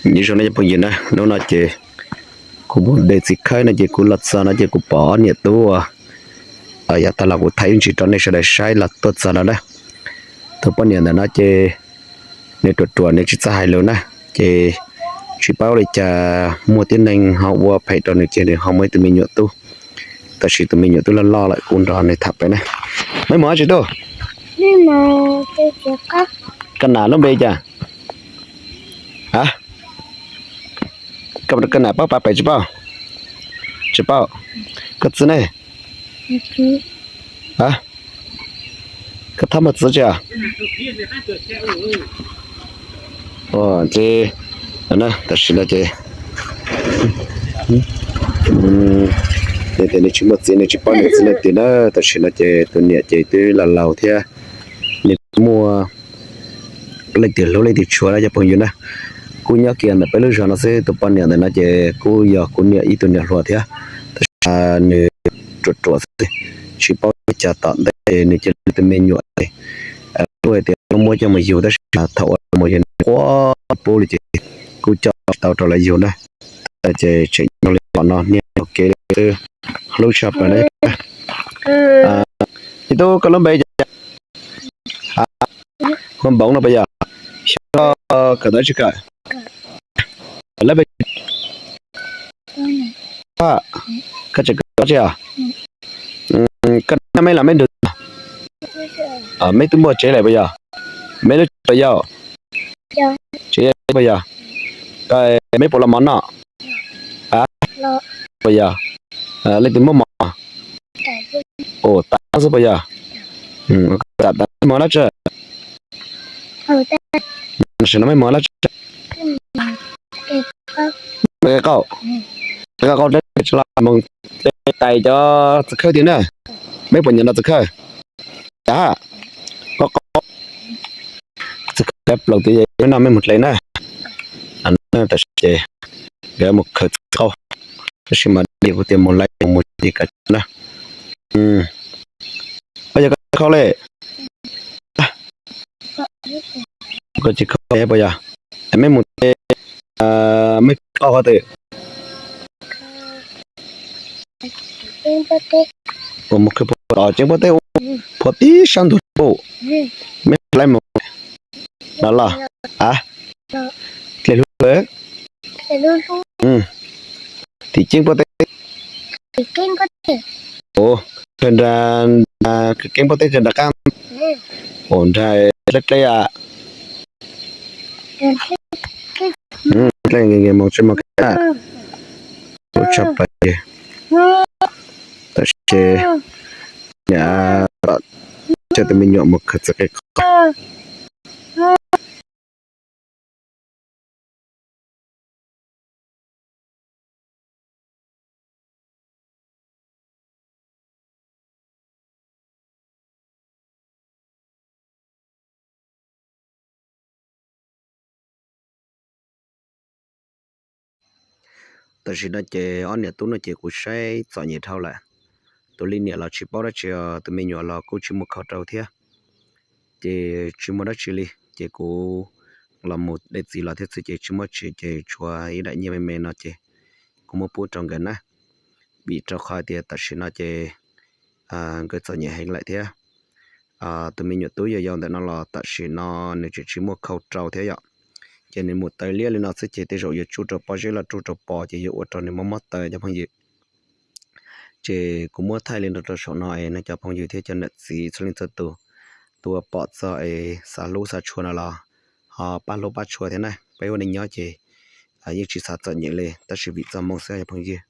Nyob zoo nej cov phooj ywg na, hnub no ces kuv mus de txiv khawb no ces kuv los txog no ces kuv pom ob niam tub uas yav tag los kuv thaij ib ntsis rau nej sawv daws saib los tuaj txog no na. Tus poj niam ntawm no ces nws ruam ruam nws tsis txawj hais lus na, ces tsis paub li cas muaj tib neeg ho ua phem rau nws ces nws ho muaj ib tug me nyuam tub. Tab sis tus me nyuam twb loj loj lawm, kuv nrog nws tham pem na. Meb mus dab tsi tub? Kaj nas lub npe cas? A, kaj nas paub pab pem tsis paub? Tsis paub. Koj txiv ne? A, koj thab mos txwv tsis? Ces tam sim no ces nws tias nws tsis muaj txiv, nws tsis paub nws txiv leej twg na. Tam sim no ces tus niam ces twb laus laus thiab, nws muaj leej twg hlub leej twg tshua na cov phooj ywg na. Kuj nyob kiag ntawm peb lub zos no xwb, tus poj niam ntawm no ces kuj yog kuv niam ib tug niam hluas thiab. Tab sis nws ruam ruam xwb, tsis paub li cas tom ntej nws cia li tus me nyuam tuaj tias muab coj mus yug, tab sis thaum uas mus yug nws quaj pub li ces kuj coj tsis tau rau lawv yug na. Ces tseem nyob li qhov no niaj hnub kev li twb hlub tshaj plaws na. Ib tug koj lub npe cas? Hu Npoov no puas yog? Xyov kawm tau tsis kawm? Lab, koj tseem kawm tsis os? Koj nyob meb los meb nrug? Meb twb muaj tsev lawm puas yog? Meb lub tsev puas yog? Tsev puas yog? Meb puas los mov noj? Puas yog? Leej twg muab mov? Ua tas xwb puas yog? Tam tas meb mus dab tsi? Tam sim no meb mus dab tsi? Mus qauj, mus qauj mus tais cov txiv khawb tiag na. Meb puas nyiam nrog txiv khawb? Cas, qauj qauj, txiv khawb plaws tiag, meb noj meb mus dlej na. Tam sim ces nkawd mus khaws txiv qauj, tab sis mas kuv tias mus lawm mus tsis kav na. Koj yog koj txiv khawb li? Koj txiv khawb puas yog? Meb mus tes, meb khawb qauj qhov twg? Mus khawb puag tom tseeb pob teb, puag tib sab ntug teb. Meb hlais mus los los. A, dlej hlub lawm. Tim ceeb pob teb. Ua, nrag, nrag keeb pob teb nrag qab. Ua, nrag dleb dleb a. Dlej nkees nkees mos tsis mos kev a. Ua tshaj plaws. Tam sim niam coj tus me nyuam mus khaws txiv qe qhov. Tam sim no ces ob niam tub no ces kuv saib txom nyem dhau lawm. Tus leej niam los tsis paub dab tsi, tus me nyuam los kuj tsis muaj khau rau thiab. Ces tsis muaj dab tsi li, ces kuv los mus de txiv los thiab xwb ces tsis muaj tsi, ces tshuav ib daim nyiaj me me no ces kuv muab pub rau nkawd na. Vim rau qhov tias tam sim no ces nkawd txom nyem heev lawm thiab. Tus me nyuam tub yau yau ntawm no los tam sim no nws tseem tsis muaj khau rau thiab yom. Ces nws mus taw liab li no xwb ces tej zaum yuav tsuj rau pob zeb los tsuj rau pos ces yuav ua rau nws mob mob taw cov phooj ywg. Ces kuv muab thaij li no rau saum no es nej cov phooj ywg thiab cov niam txiv txhua leej txhua tus, tus uas pom txog es xav hlub xav tshua no los ho pab hlub pab tshua thiab na. Peb ua neej nyob ces yeej tsis xav txom nyem li tab sis vim txoj hmoo xwb cov phooj ywg.